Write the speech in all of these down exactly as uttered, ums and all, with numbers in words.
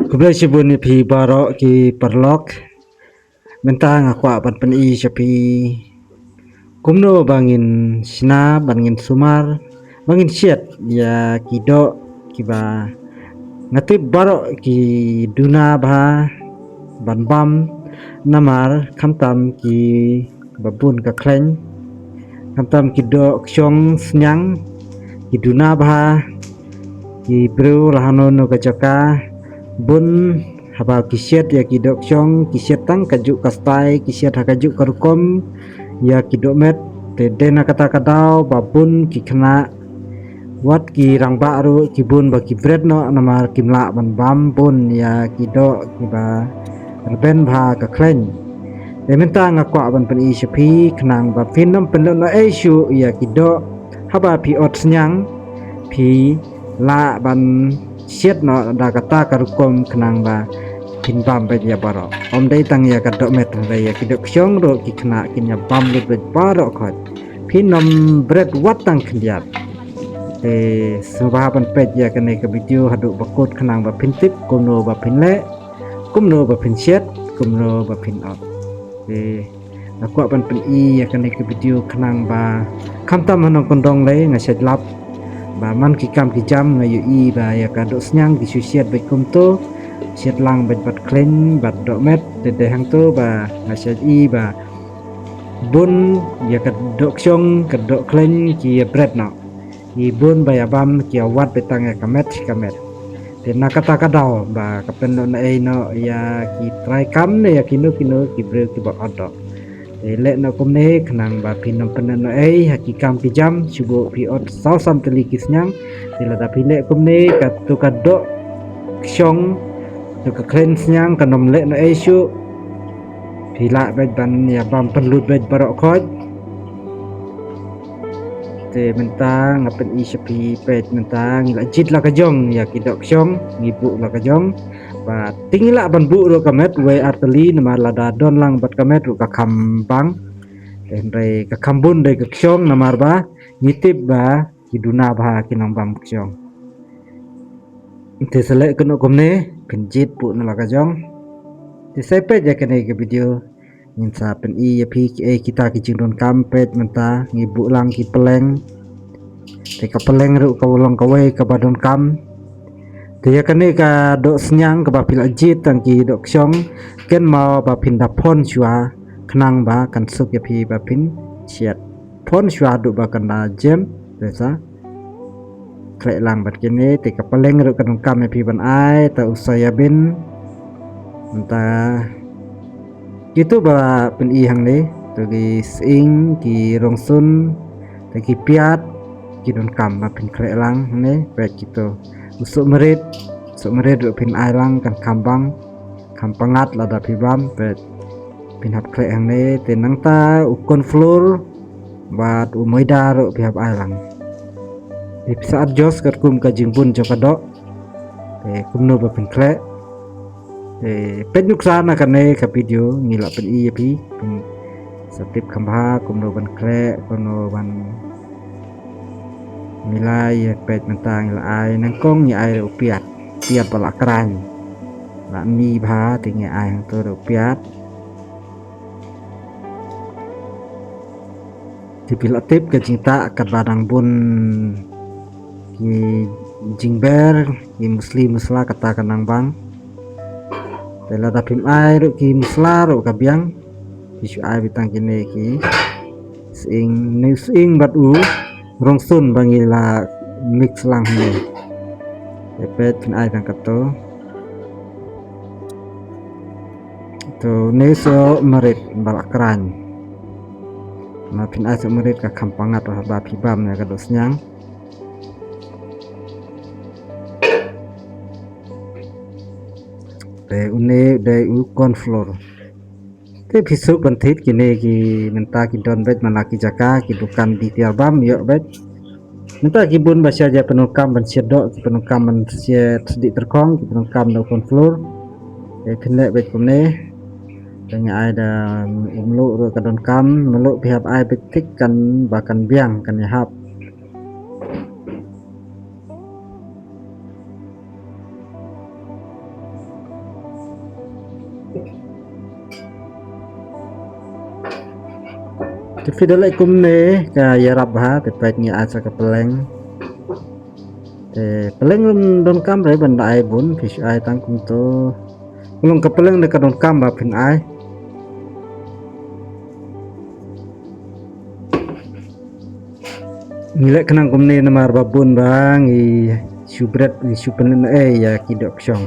Khublei shibun ïa phi baroh ki paralok. Mynta nga kwah ban pyni sha phi kumno ba ngin shna, ban ngin sumar, ba ngin shet ïa ki doh kiba nga tip baroh ki duna bha ban bam, namar khamtam kiba bun ka khleiñ, khamtam ki doh kshiong sniang, ki duna bha, ki briew la hano hano ka jaka bun, haba ki shet ïa ki doh kshiong, ki shet tang kajuh ka style, ki shet ha kajuh ka rukom ïa ki dohmet. Te dei na kata ka daw ba bun ki khynnah, wat ki rangbah ruh ki bun ba ki bret noh namar kim lah ban bam bun ïa ki doh kiba rben bha ka khleiñ. Te mynta nga kwah ban pyni sha phi khnang ba phin ym pynlut noh ei shuh ïa ki doh, haba phi ot sniang phi lah ban shet noh da kata ka rukom khnang ba phin bam beit ïa baroh. Ym dei tang ïa ka dohmet, hynrei ïa ki doh kshiong ruh ki khynnah kin ïa bam lut beit baroh khoit. Phin ym bret wat tang khyndiat. Te sngewbha ban peit ïa kane ka video haduh ba kut khnang ba phin tip kumno ba phin leh, kumno ba phin shet, kumno ba phin ot. Te nga kwah ban pyni ïa kane ka video khnang ba khamtam ha nongkyndong lei, nga shait lap ba man ki kam ki jam nga ïohi ba ïa ka doh sniang ki shu shet beit kumto, shet lang beit bad khleiñ bad dohmet. Te dei hangto ba nga shait i ba bun ïa ka doh kshiong, ka doh khleiñ ki ïa bret noh. Ki bun ba ïa bam ki ïa wad beit tang ïa ka met shi ka met. Te na kata ka daw ba ka pynlut noh ei noh ïa ki trai kam ne ïa kino kino ki briew kiba ot doh. Te leh noh kumne khnang ba phin ym pynlut noh ei ha ki kam ki jam, shu buh phi ot saw san tylli ki sniang. Te lada phi leh kumne, kato ka doh kshiong, kato ka khleiñ sniang kan ym leh noh ei shuh. Phi lah beit ban ïa bam pynlut beit baroh khoit. Te mynta nga pyni sha phi, peit mynta ngi la jied la ka jong ïa ki doh kshiong, ngi buh la ka jong. Bad te ngi lah ban buh ruh ka met wei ar tylli, namar lada don lang bad ka met ruh ka kham bang. Te hynrei ka kham bun dei ka kshiong, namar ba ngi tip ba ki duna bha ki nongbam kshiong. Te sa leh kano kumne, phin jied buh noh la ka jong. Te sa peit ïa kane ka video, ngin sa pyni ïa phi kiei kita ki jingdonkam. Peit mynta ngi buh lang ki pylleng. Te ka pylleng ruh ka long kawei kaba donkam. Te ïa kane ka doh sniang kaba phi la jied tang ki doh kshiong, kynmaw ba phin da phon shuwa khnang ba kan suk ïa phi ba phin shet. Phon shuwa haduh ba kan da jem. Te sa khleh lang bad kine, te ka pylleng ruh ka donkam ïa phi ban ai, ta u soyabean. Mynta kito ba pyni hangne, to ki sying, ki rongsun, te ki piat, ki donkam ba phin khleh lang hangne. Peit kito, u sohmarit, sohmarit ruh phin ai lang, kan kham bang, kham pyngngad lada phi bam. Peit, phin hap khleh hangne. Te nangta u corn flour bad u maida ruh phi hap ai lang. Te phi sa adjust katkum ka jingbun jong ka doh, te kumno ba phin khleh. Te peit nuksa na kane ka video, ngi la pyni ïa phi, phin sa tip kham bha kumno ban khleh, kumno ban milai. Ïa peit mynta ngi la ai nyngkong, ngi ai ruh u piat, piat ba la khraiñ, la mih bha, te ngi ai hangto ruh u piat. Te phi la tip ka jingtah katba dang bun ki jingber, ki musli musla, kata ka nang bang. Te lada phim ai ruh ki musla ruh ka biang. Phi shu ai beit tang kine ki sying, ne sying bad u rongsun ba ngi la mix lang hangne. Te peit phin ai tang kato. To ne sohmarit ba la khraiñ. Namar phin ai sohmarit ka kham pyngngad ba phi bam ïa ka doh sniang. Te une u dei u corn flour. Te phi suk ban thied kine ki, mynta ki don beit man la ki jaka, ki dukan die tiar bam ïoh beit. Mynta ki bun ba shah ïa pyndonkam ban shet doh, ki pyndonkam ban shet sdieh tyrkhong, ki pyndonkam da u corn flour. Te phin leh beit kumne. Te ngi ai da u mluh ruh ka donkam, mluh phi hap ai beit thik kan ba kan biang, kan ïahap. Te phi da leh kumne ka ïarap bha, te peit ngi ai sa ka pylleng. Te pylleng ruh donkam re ban da ai bun, phi shu ai tang kumto. Ka long ka pylleng ne ka donkam ba phin ai. Ngi leh khnang kumne namar ba bun ba ngi shu bret ngi shu pynlehnohei ïa ki dohkshong.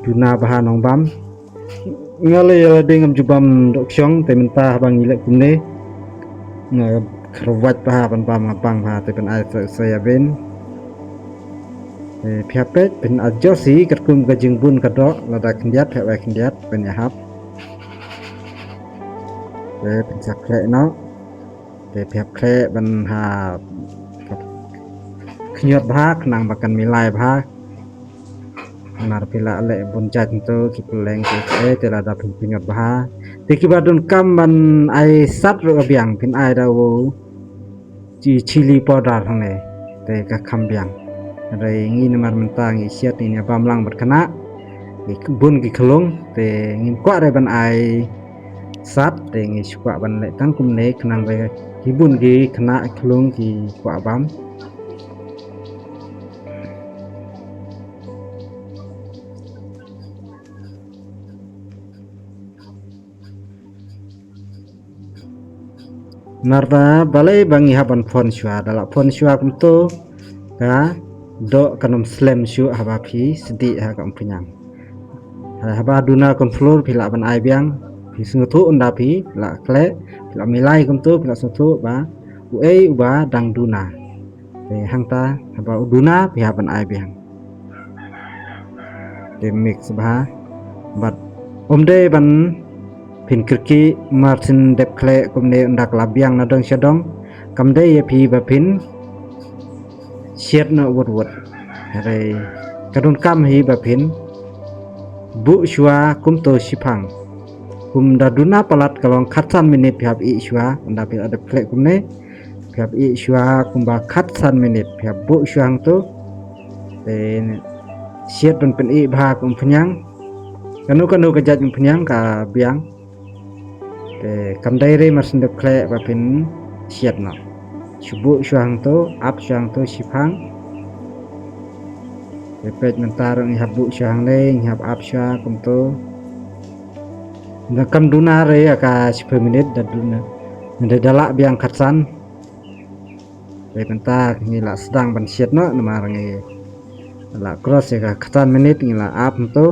Duna bha nongbam. Nga leh ïa lade ngam ju bam dohkshong te mynta haba ngi leh kumne. Nga kharwait bha ban bam nga bang bha te ban ai sa sa ïa ben. Te phi hap peit phin adjust hi katkum ka jingbun ka doh lada khyndiat phi hap ai khyndiat phin ïahap. Te phin sa khleh noh. Te phi hap khleh ban ha khñiot bha khnang ba kan milai bha. Namar phi la leh bun jait nto ki pylleng ki eh te lada phin khñiot bha. Te kiba donkam ban ai sat ruh ka biang phin ai da u chi chili powder hangne. Te ka kham biang. Hynrei ngi namar mynta ngi siat ngi ïa bam lang bad khynnah. Ngi bun ki khlung te ngim kwah re ban ai sat te ngi shu kwah ban leh tang kumne khnang ba ki bun ki khynnah khlung ki kwah bam. Narta balei ba ngi hap ban phon shuwa da la phon shuwa kumto ka doh kan ym slem shuh haba phi sdih ha ka umphniang. Haba duna corn flour phi lah ban ai biang phi sngewthuh ynda phi lah khleh phi lah milai kumto phi lah sngewthuh ba uei uba dang duna. Te hangta haba u duna phi hap ban ai biang. Te mix bha bad ym dei ban phin kyrkieh mar shen dep khleh kumne ynda ka la biang na dong sha dong kam dei ïa phi ba phin shet noh wut wut. Hynrei ka donkam hi ba phin buh shuwa kumto shiphang. Kum da duna palat ka long khatsan minit phi hap ih shuwa ynda phi la dep khleh kumne. Phi hap ih shuwa kumba khatsan minit phi hap buh shuwa hangto. Te shet ban pyneh bha ka umphniang. Kano kano ka jait umphniang ka biang. Te kam dei re mar shen dep khleh ba phin shet noh. Shu buh shuwa hangto ap shuwa hangto shiphang. Te peit mynta ruh ngi hap buh shuwa hangne ngi hap ap shuwa kumto. Nda kam duna re ïa ka shiphew minit da duna. Nda da lah biang khatsan. Te mynta ngi lah sdang ban shet noh namar ngi lah cross ïa ka khatsan minit ngi lah ap hangto.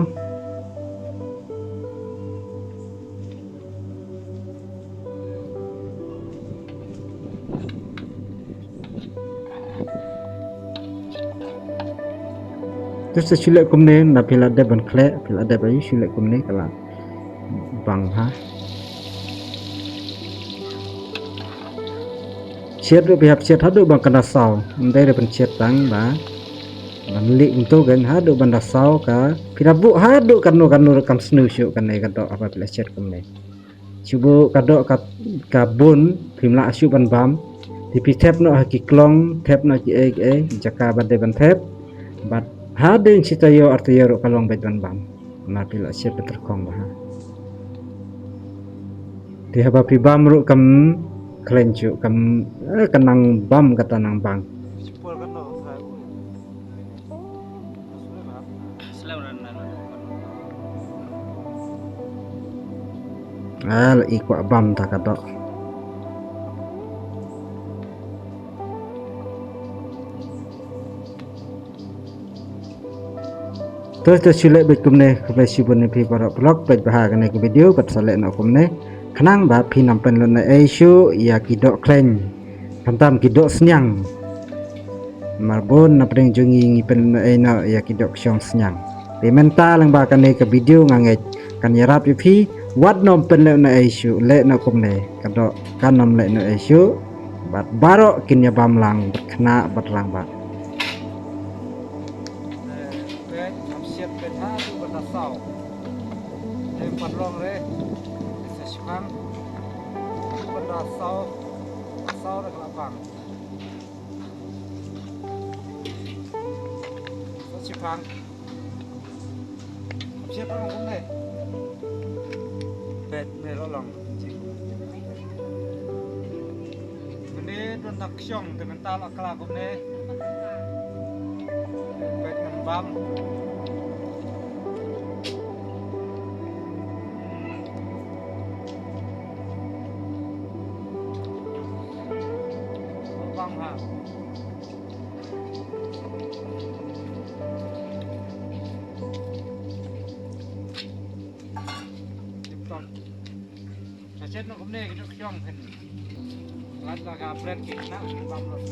Te sa shu leh kumne na phi la dep ban khleh phi la dep ayu shu leh kumne ka la bang ha. Shet ruh phi hap shet haduh ban kan da saw. Ym dei re ban shet tang ba ban lih kumto kan haduh ban da saw ka phi da buh haduh kano kano ruh kam sniew shuh kane ka doh haba phi la shet kumne. Shu buh ka doh ka, ka bun phim lah shuh ban bam. Te phi thep noh ha ki klong thep noh ki ei ki ei jaka ba dei ban thep. Bad ha dei shi taïew ar taïew ruh ka long beit ban bam. Na phi lah shet ba tyrkhong bha. Te haba phi bam ruh kam khlaiñ shuh kam eh, ka nang bam kata nang bang. Ah, la i kwah bam ta ka doh. To to shu leh bad kumne khublei shibun ïa phi baroh paralok peit bha kane ka video bad sa leh noh kumne. Khnang ba phin ym pynlut noh ei shuh ïa ki doh khlaiñ. Khamtam ki doh sniang. Namar bun na pdeng jong ngi ngi pynlut noh ei noh ïa ki doh kshong sniang. Te mynta lyngba kane ka video nga ngeit kan ïarap ïa phi wat nym pynlut noh ei shuh leh noh kumne ka doh kan ym leh noh ei shuh. Bad baroh kin ïa bam lang bad khynnah bad rangbah. Peit, ap siat peit ha tu benda saw. Te pat long re. Sa shipang. Benda saw. Saw re kelapang. Sa shipang. Ap siat long kumne. Peit ne la long. Mynne don da ksiong te mynta la kla kumne. Peit ngan bam. Bam ha. Tip top. Sa chet noh kumne ki jok ksiong phin. Lait la ka bret ki khnang phin bam lut.